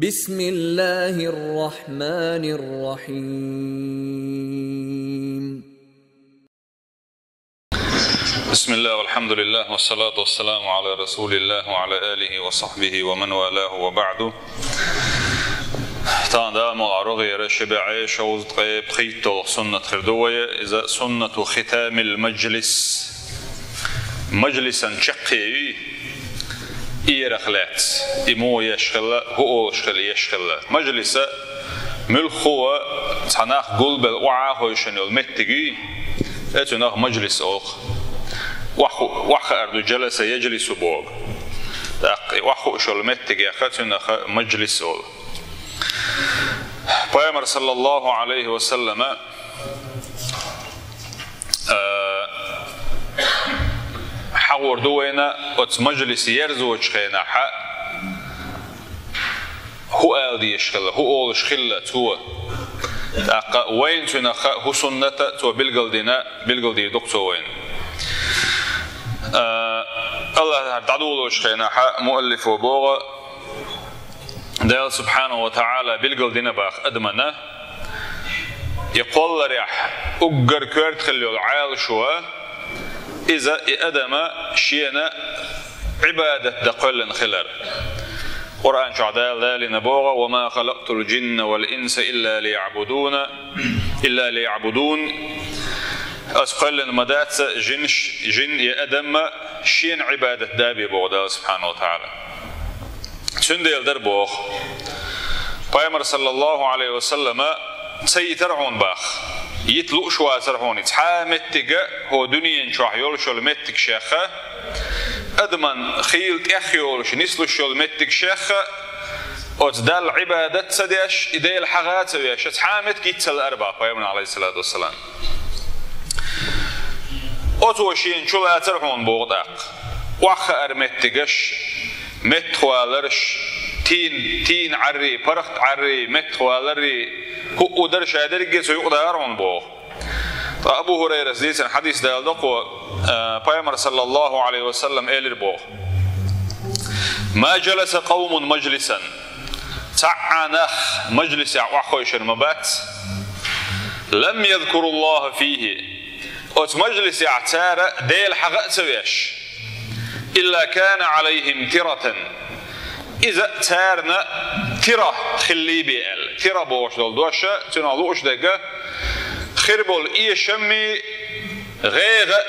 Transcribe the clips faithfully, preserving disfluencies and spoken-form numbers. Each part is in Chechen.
بسم الله الرحمن الرحيم. بسم الله والحمد لله والصلاة والسلام على رسول الله وعلى آله وصحبه ومن والاه وبعد. Тахана Дала мукъ лахь рогӀера ши бӀаь шовзткъе пхийтталгӀа суннат хир ду вай, иза суннату хитамил мажлис. Мажлисан чаккхе юй, иерах лаьцна. И муха еш хилла, хӀу олуш хилла, еш хилла. Мажлиса муьлхха а цхьа нах гулбелла охьа а хойшина йолу меттиг юй, э, цуьнах мажлис олу. Охьа-, охьахаар ду, жаласа яжлису боху. ТӀаккха и охьахууш йолу меттиг яха, цуьнах мажлис олу. Пайхамар, саллаллаху Ӏалайхи ва саллама, а, хьахор ду вайна оцу мажлис ерзочу хенахь, хӀу ала дезаш хилла, хӀу олуш хилла цо. ТӀаккха вайна цуьнах хӀу сунната цо билгалдина, билгалдийр ду-кх цо вайна. А, Аллахьа дӀадолочу хенахь муаллифо боху, Дала субхьанаху ва таӀала билгалдина боху адамана, и кхолларехь уггар коьрта хилла йолу Ӏалашо, иза и адама шена Ӏибадат дан кхоьллина хилар. Къуръан чохь Дала далийна боху: «Ва ма халакътул жинна вал инса илла лиягӀбудуна, илла лиягӀбудун». Ас кхоьллина ма дац жинаш, жин я адамма шена Ӏибадат дан бен боху Дала субхьанаху ва таӀала. Цундела дара боху. Пайхамар, саллаллаху Ӏалайхи ва саллама, ца йитара хьуна боху. Йита лууш вацара хьуна. Цхьа а меттиг а хӀокху дуьнен чохь йолуш йолу меттигашех а, адаман хийла тӀехйолуш, нислуш йолу меттигашех а, оцу Далла Ӏибадат ца деш, и Дела хьаха а ца веш, цхьа а меттиг йита ца лаара боху Пайхамарна, Ӏалайхиссалату вассалам. Оцо шена чу лацара хьуна боху тӀаккха. Охьахаар меттигаш, меттахваларш, тийна, тийна Ӏаррий, паргӀат Ӏаррий, меттахваларрий, хӀуъу дара ша дерриге а цу юкъа дахара хьуна боху. Ткъа Абу ХӀурайрас дийцина хьадис даладо кхо, а, Пайхамар, саллаллаху Ӏалайхи ва саллам, элира боху: «Ма жаласа къавмун мажлисан». Цхьа а нах мажлисехь охьахойшина ма бац. «Лам язкуруллаха фийхи». Оцу мажлисехь цара Дела хьаха а ца веш. «Илла кана Ӏалайхим тиратан». Иза царна тира хилла бен аьлла. Тира бохуш долу дош, цуьнах лууш дерг, хир болу эшаммий, гӀегӀа,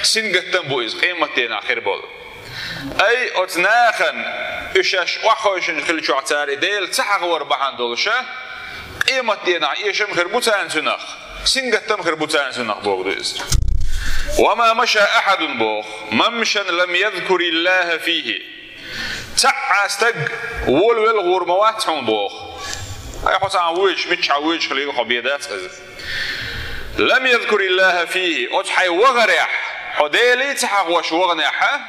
сингаттам бу иза, къематдийнахь хир болу. Ай, оцу нахана, уьш шаьш охьахойшина хиллачохь цара и Дела ца хьахавар бахьана долуш, къематдийнахь эшам хир бу царна цуьнах, сингаттам хир бу царна цуьнах боху ду иза. «Ва ма маша ахьадун», боху, «мамшан лам язкуриллаха фийхи». Цхьа а стаг волавелла гӀур ма вац хьуна боху. Ай, хьо цхьаъ вуьйцуш, миччахьа вуьйцуш хилийла, хьо бен дац иза. «Лам язкуриллаха фийхи», оцу хьайн вахарехь, хьо Делий ца хьахош ваханехь,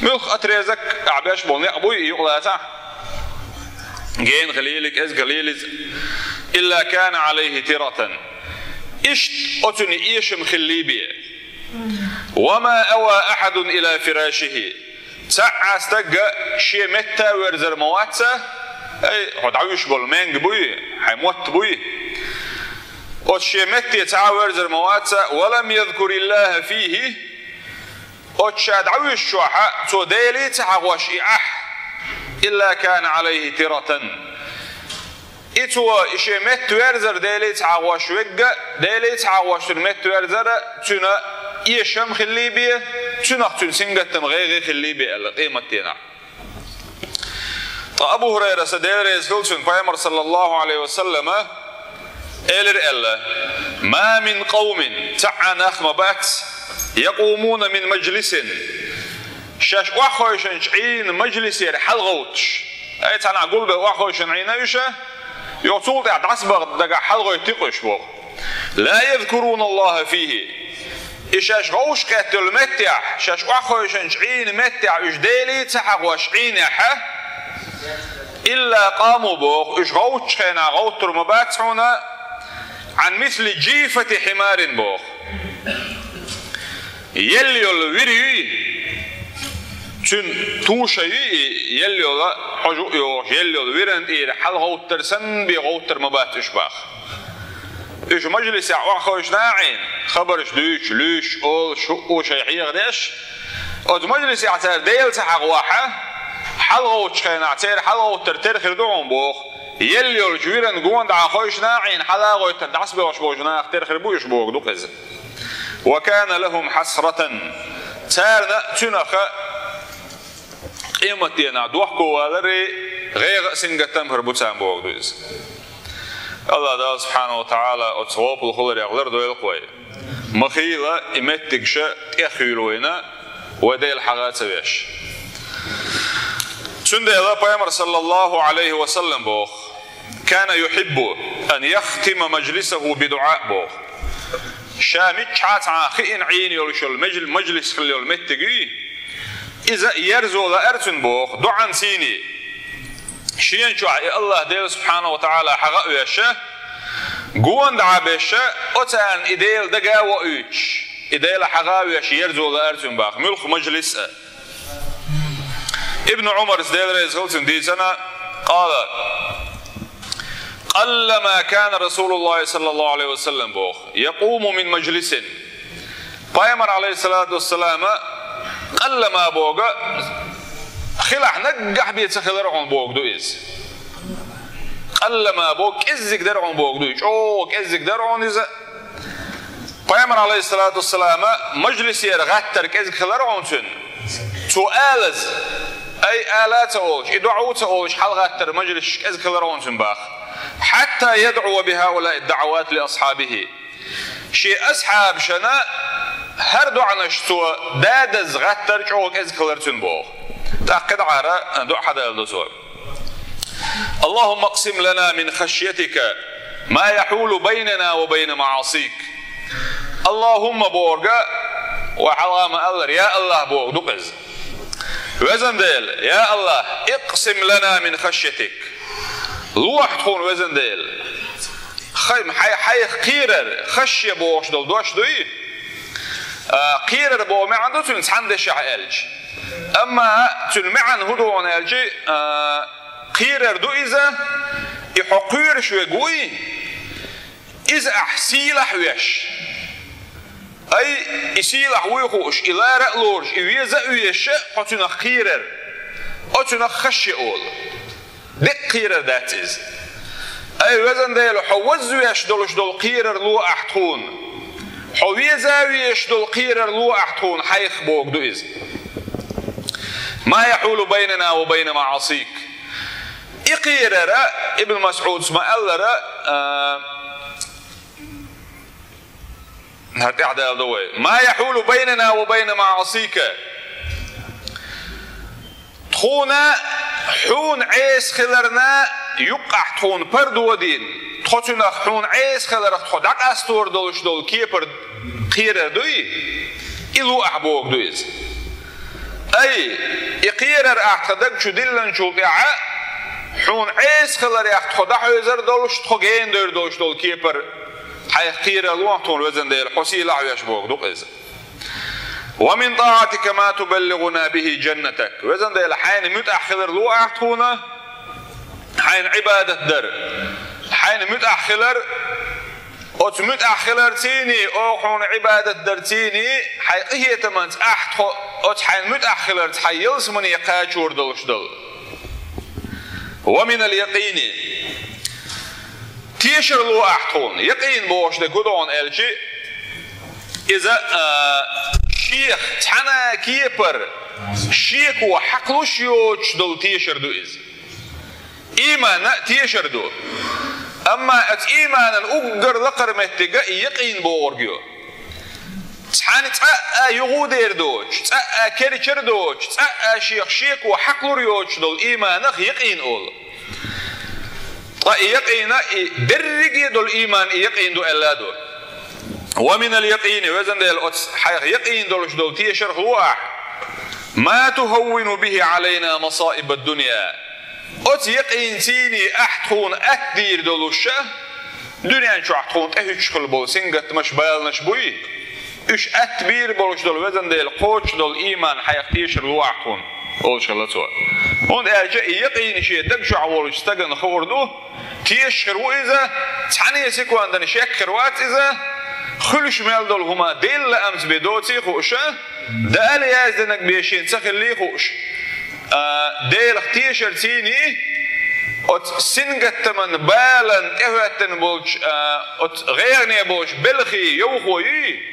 муьлхха отрезок ахь беш болу некъ буй и юкъа лацахь? Гена хилийла, кӀезга хилийла иза. «Илла кана Ӏалайхи тиратан». Иштта оцунна эшам хилла бен. «Ва ма ава ахьадун ила фирашихи». Цхьа а стаг шен метта верзар ма вац, ай, хьо дӀавуьйш болу маьнга буй, хьайн мотт буй. Оцу шен метте цхьа а верзар ма вац, «ва лам язкуриллаха фийхи». Оцу ша дӀавуьйшучохь цо Делий ца хьахош и ахь, «илла кана Ӏалайхи тиратан». И цо и шен метта верзар Делий ца хьахош вегга, Делий ца хьахош цуьнан метта верзар, цуьнан эшам хилла бен, цуьнах цуьнан сингаттам гӀегӀа хилла бен аьлла къематдийнахь. Ткъа Абу ХӀурайрас, Дела реза хила цунна, Пайхамар, саллаллаху Ӏалайхи ва саллама, элира аьлла: «Ма мин къавмин», цхьа а нах ма бац, «якъумуна мин мажлисин», шаьш охьахойшинчу Ӏийна мажлисера хьалагӀовттуш. Ай, цхьанхьа гулбелла охьахойшина Ӏийна уьш, юха цул тӀаьхьа дӀасабаха дагахь хьалагӀойтти-кх уьш боху. «Ла язкуруналлаха фийхи». И шаьш гӀовш кхеттелла меттехь, шаьш охьахойшинчу Ӏийна меттехь уьш Делий ца хьахош Ӏийнехь, «илла къаму», боху, уьш гӀовттучу хенахь гӀовттур ма бац хьуна, «Ӏан мисли жифати хьимарин», боху. Елла йолу вир юй, Цуьнан тушай и елла йолу, хьожа а йогӀуш, елла йолу виран тӀера хьалагӀовттар санна бен гӀовттар ма бац уьш боху. Уьш мажлисехь охьахевшина Ӏийна, хабарш дуьйцуш, луьйш, олуш, хӀуъу шайн хьехадеш, оцу мажлисехь цара Дела ца хьахавахь, хьалагӀовттучу хенахь церан хьалагӀовттар тера хир ду хьуна боху, елла йолчу виран гонах дӀахьахевшина Ӏийна, хьалагӀовттар дӀасабевлла болчу нахах тера хир бу уьш бохург ду-кх иза. «Ва кана лахум хьасратан». Царна цуьнах къематдийнахь дохковаларе, гӀайгӀа а, сингаттам а хир бу царна бохург ду иза. АллахӀ Дала субхьанаху ва тагӀала оцу гӀопал хиларх лардойла-кх вай. Ма хийла и меттигаш тӀехйуьйлу вайна, вай Дела хьагӀ а ца веш. Цундела Пайхамар, саллаллаху Ӏалайхи ва саллам, боху: «Кана юхиббу ан яхтима мажлисаху бидуӀа», боху. Ша миччахьа а цхьа хиъна Ӏийна йолуш йолу межл-, мажлис хилла йолу меттиг юй, иза ерзо лаьара цуьнан боху, доӀанца йиний. Шена чохь и АллахӀ Дела субхьанаху ва тагӀала хьагӀ а веш, гонах дӀа а беш, оцарна и Дела дага а воуьйтуш, и Дела хьагӀ а веш ерзо лаьара цуьнан боху, муьлхха мажлис а. Ибн Ӏумарс, Дела реза хила цунна, дийцина, къала: «Къаллама кана Расулуллахи, саллаллаху Ӏалайхи ва саллам, боху, якъуму мин мажлисин». Пайхамар, Ӏалайхиссалату вассалама, къаллама боху, хилахь наггахь бен ца хилар хьуна бохург ду иза. Къаллама боху, кӀеззиг дара хьуна бохург ду иза. ЧӀогӀа кӀеззиг дара хьуна иза. Пайхамар, Ӏалайхиссалату вассалама, мажлисера гӀаттар кӀезиг хилар хьуна цуьнан. Цо алаза, ай, ала а ца олуш, и доӀа а ца олуш, хьалагӀаттар мажлисаш кӀезиг хилар хьуна цуьнан боху. «Хьатта ядӀуа бихаулаи ддаӀавати ли асхьабихи». Шен асхьабашна хӀара доӀанаш цо дадаза гӀаттар чӀогӀа кӀезиг хилар цуьнан боху. ТӀаккха кхидӀа хӀара доӀа хьадалдо цо. «Аллахумма акъсим лана мин хашйатика ма яхьулу байнана ва байна маӀасик». «Аллахумма», бохург, ва хьалха ма-аллара, «Я АллахӀ», бохург ду-кх иза. Везан Дела, «Я АллахӀ, икъсим лана мин хашйатик». Лохьа тхуна, Везан Дела. Хай-, хьай-, хьайх кхерар, хашйа бохуш долу дош дуй? А, кхерар боху маьӀна ду цуьнан цхьана дешахь аьлча. Амма цуьнан маьӀна хӀун ду хьуна аьлча, а, кхерар ду иза, и хьо кхоьруш верг вуй, иза ахь сийлахь а веш. Ай, и сийлахь вуй хууш, и лара а лоруш, и веза а везаш, хьо цуьнах кхерар. Оцунах хашйа олу. Деккъа кхерар дац иза. Ай, Везан Дела, хьо вазвеш долуш долу кхерар ло ахь тхуна. Хьо веза а везаш долу кхерар ло ахь тхуна, хьайх, бохург ду иза. «Ма яхьулу байнана ва байна маӀасик». И кхерар, Ибн МасӀудс ма-аллара, а, хӀара тӀаьхьа даладо вай. «Ма яхьулу байнана ва байна маӀасика». Тхуна хьуна Ӏеса хиларна юккъахь тхуна пардо дина, тхо цуьнах хьуна Ӏеса хиларх тхо дӀакъастор долуш долу кепар, кхерар дуй? И ло ахь, бохург ду иза. Ай, и кхерар ахь тхан даг чу диллинчул тӀаьхьа, хьуна Ӏеса хиларех тхо дӀахьевзар долуш, тхо генадевр долуш долу кепар, хьайх кхерар ло ахь тхуна, Везан Дела, хьо сийлахь а веш, бохург ду-кх иза. «Ва мин тӀаӀатика ма тубаллигӀуна бихи жаннатак». Везан Дела, хьайна муьтӀахь хилар ло ахь тхуна, хьайна Ӏибадат дар. Хьайна муьтӀахь хилар, оцу муьтӀахь хиларций, оха хьуна Ӏибадат дарций, хьайн къинхетамца ахь тхо оцу хьайна муьтӀахь хиларца хьайн ялсамане кхачор долуш долу. «Ва минал якъини». Тешар ло ахь тхуна. Якъин бохуш дерг хӀун ду хьуна аьлча, иза, а, шех цхьана а кепара шеко хьакхалуш йоцуш долу тешар ду иза. Ийманна а тешар ду. Амма оцу ийманан уггар лакхара меттиг и якъин бохург ю. Цхьана цкъа а юху дер доцуш, цкъа а керчар доцуш, цкъа а шех шеко хьакхалур йоцуш долу ийманах якъин олу. Ткъа и якъина, и дерриге долу ийман и якъин ду аьлла а ду. «Ва минал якъини», Везан Дела, оцу хьайх якъин долуш долу тешарх ло ахь. «Ма тухаввину бихи Ӏалайна масаибад дунья». Оцу якъинций ахь тхуна атта дийр долуш, дуьнен чохь тхуна тӀехӀуьттуш хилла болу сингаттамаш, баланаш буй? Уьш атта бийр болуш долу, Везан Дела, кхочуш долу ийман хьайх тешар ло ахь тхуна. олуш хилла цо. ХӀунда аьлча и якъийна шен даг чохь волчу стагана хуур ду, тешаш хир ву иза, цхьана а секундана шек хир вац иза, хуьлуш мел долу хӀума Делан лаамца бен доций а хууш, Дала яздинарг бен шен ца хиллий а хууш, а, Делах тешарций, оцу сингаттаман балан тӀехӀоьттина болчу, а, оцу гӀайгӀане болчу белхий йовхо юй,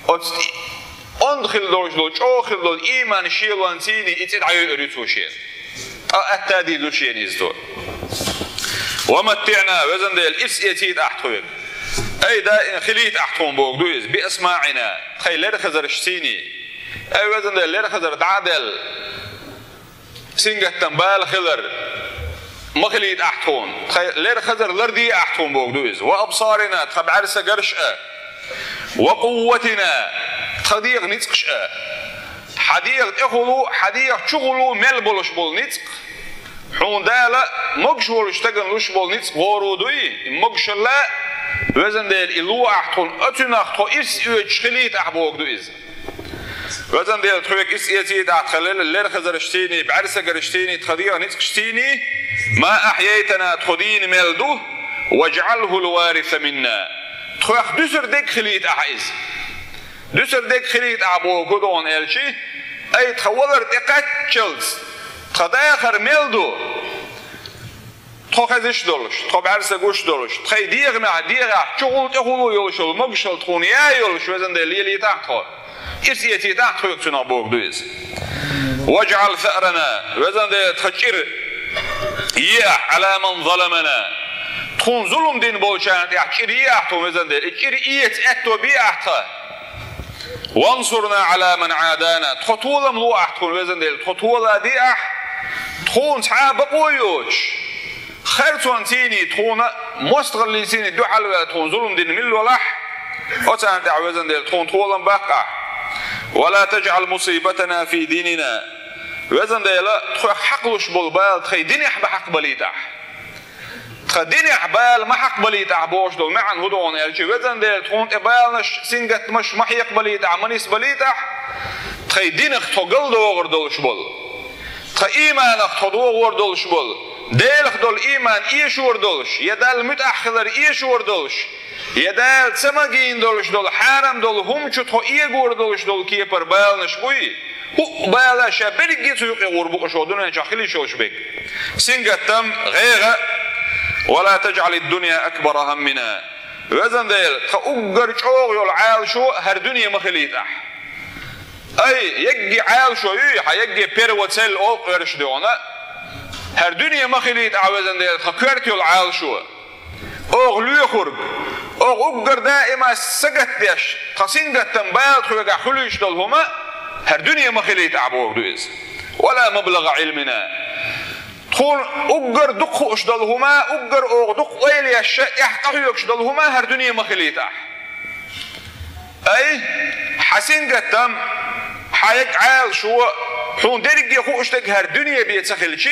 оцу онда хилла долуш долу, чӀогӀа хилла долу ийман шелонций и цӀе дӀайойур ю цо шена. Ткъа атта а дийр ду шена иза цо. «Ва маттиъна», Везан Дела, ирс эцийта ахь тхоьга. Ай, даим хилийта ахь тхуна бохург ду иза, «би асмаъина», тхайн лерхазаршций. Ай, Везан Дела, лерхазар дӀа а делла, сингаттам бала хилар ма хилийта ахь тхуна, тхайн лерхазар лардийта ахь тхуна бохург ду иза. «Ва абсарина», тхан бӀаьрсагарш а, «ва къувватина», тхан дегӀан ницкъаш а. Хьан дегӀан тӀехула, хьан дегӀан чухула мел болуш болу ницкъ, хьуна Дала могуш волчу стагана луш болу ницкъ гӀоро дуй, и могушалла, Везан Дела, и ло ахь тхуна, оцунах тхо ирс оьцуш хилийта ахь бохург ду иза. Везан Дела, тхоьга ирс эцийта ахь тхан лер-, лерхазаршций, бӀаьрсагаршций, тхан дегӀан ницкъашций, «ма ахьяйтана», тхо дийна мел ду, «важъалху лвариса минна», тхох дуьсур дерг хилийта ахь иза. Дуьсур дерг хилийта ахь бохург ду хьуна аьлча, ай, тхан валар тӀекхаччалц, тхан дахар мел ду, тхо хезаш долуш, тхо бӀаьрса гуш долуш, тхайн дегӀан мехь, дегӀехь чухула, тӀехула йолуш йолу могушалла тхуна яа йолуш, Везан Дела, лелийта ахь тхо. Ирс эцийта ахь тхоьга цунах бохург ду иза. «ВажъалӀ саърана», Везан Дела, тхан чӀир е ахь, «Ӏала ман заламана», тхуна зулам дина болчарна тӀехь чӀир е ахь тхуна, Везан Дела, и чӀир эца аьтто бе ахь тхан. «ВансурнӀа Ӏала ман Ӏадана», тхо толам ло ахь тхуна, Везан Дела, тхо тола де ахь, тхуна цхьа а бакъо а йоцуш, харцонций, тхуна мостагӀаллиций дуьхьал ваьлла, тхуна зулам дина мила велахь, оцарна тӀехь, Везан Дела, тхуна толам баккха ахь. «Ва ла таджӀал мусибатана фи динина», Везан Дела, тхох хьакхалуш болу бала тхайн динехь ма хьакхабалийта ахь. Тхан динехь бала ма хьакхабалийта ахь бохуш долу маьӀна хӀун ду хьуна аьлча, Везан Дела, тхуна тӀе баланаш, сингаттамаш ма хьекхабалийта ахь, ма нисбалийта ахь, тхайн динах тхо галдогӀур долуш болу, тхан ийманах тхо догӀор долуш болу, Делах долу ийман эшор долуш, я Далла муьтӀахь хилар эшор долуш, я Дала ца магийна долуш долу, хьарам долу хӀума чу тхо эгор долуш долу кепара баланаш буй, хӀуъа бала ша берриге а цу юкъе гӀур бу-кх шух дуьнен чохь хила йиш йолуш берг. Сингаттам, гӀайгӀа, «ва ла таджӀалид дунья акбара хӀаммина». Везан Дела, тхан уггар чӀогӀа йолу Ӏалашо хӀара дуьне ма хилийта ахь. Ай, егги Ӏалашо юй, хьан егги первоцель олу-кх оьрсийн дегӀана, хӀара дуьне ма хилийта ахь, Везан Дела, тхан коьрта йолу Ӏалашо. Оха лоьхург, оха уггар даима сагатдеш, тхан сингаттам, бала тхоьгахь хуьлуьйтуш долу хӀума хӀара дуьне ма хилийта ахь бохург ду иза. «Ва ла маблагъа Ӏилмина». Тхуна уггар дукха хууш долу хӀума, уггар оха дукха ойла еш, тӀаьхьа къахьоьгуш долу хӀума хӀара дуьне ма хилийта ахь. Ай, хьан сингаттам, хьан егги Ӏалашо, хьуна дерриге а хууш дерг хӀара дуьне бен ца хилча,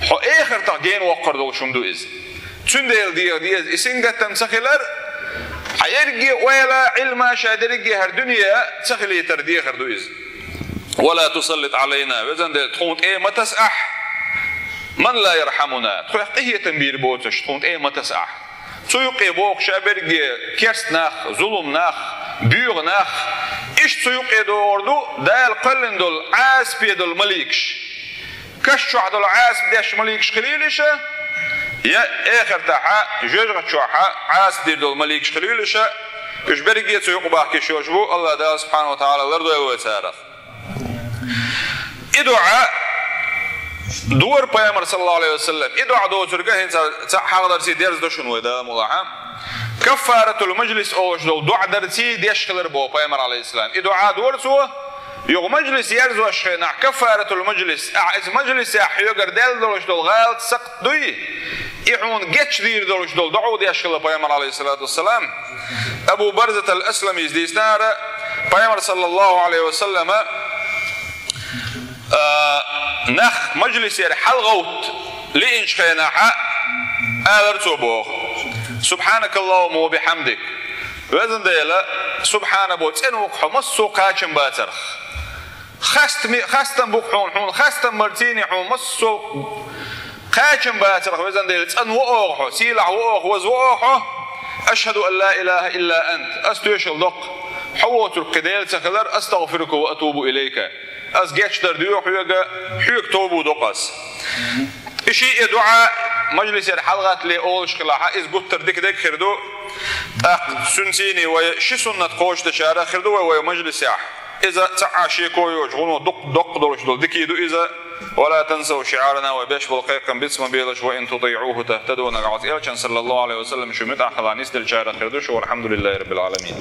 хьо эхартахь гена воккхур долуш хӀума ду иза. Цундела дегӀа деза и сингаттам ца хилар, хьан ерриге а ойла, Ӏилма, ша дерриге а хӀара дуьне ца хилийтар дехар ду иза. «Ва ла тусаллит Ӏалайна», Везан Дела, тхуна тӀе ма таса ахь, «ман ла ярхьамуна», тхох къинхетам бийр боцуш, тхуна тӀе ма таса ахь. Цу юкъе боху ша берриге керста нах, зулам нах, боьха нах. Иштта цу юкъе догӀур ду Дала кхоьллина долу Ӏазапе долу маликаш. Каш чохь долу Ӏазап деш маликаш хилийла уьш, я эхартахь жоьжахати чохь Ӏазап дийр долу маликаш хилийла уьш, уьш берриге а цу юкъа бахка йиш йолуш бу, АллахӀ Дала субхьанаху ва тагӀала лардойла вай царах. И доӀа дора Пайхамар, саллаллаху Ӏалайхи ва саллам. И доӀа доцург хӀинца цхьа хьагӀдарций дерзадо шуна вай, Дала мукъ лахь. Каффаратул мажлис олуш долу доӀа дарций деш хилар боху Пайхамар, Ӏалайхиссалам. И доӀа дора цо, юха мажлис ерзош хенахь, каффаратул мажлис, ахь иза мажлисехь хьоьгара даьлла долуш долу гӀалат, сакхт дуй, и хьуна гечдийр долуш долу доӀа деш хилла Пайхамар, Ӏалайхиссалату вассалам. Абу Барзат ал-Асламис дийцинера, Пайхамар, саллаллаху Ӏалайхи ва саллама, а, нах мажлисера хьалагӀовтта лиъначу хенахь, алара цо боху: «Субхьанакаллахумма ва бихьамдик». Везан Дела, субхьана бо, цӀена ву-кх хьо массо а кхачам бацарх. Хастам, хастам бу-кх хьуна, хьуна хастам бар цийний хьуна массо а кхачам бацарх, везан Дела, цӀена ву оха хьо, сийлахь ву оха, веза ву оха хьо. Ашхаду ан ла илаха илла ант. Ас тоьшалла до-кх хьо воцург кхин Дела ца хилар, астагъфирука ва атубу илайка. Ас гечдар доьху хьоьга, хьоьга тоба до-кх ас. И шиъ, и дуӀа мажлисера хьалагӀаттале олуш хилахь, иза гуттар а дика дерг хир ду. ТӀаккха цуьнан цийний вай ши суннат кхочушдечарах хир ду вай, вай мажлисехь. Иза цхьа а шеко йоцуш, гӀуно дукха доккха долуш долу дика а ду иза. Ва ла тансав шиарана, вай беш болу кхайкхам биц ма белаш, ва ин тутиӀуху тахтаду, нагахь оцу Элчан, саллаллаху Ӏалайхи ва саллам, шу муьтӀахь хилахь нисделчарах хир ду шу, валхьамдулиллахи раббил Ӏаламин.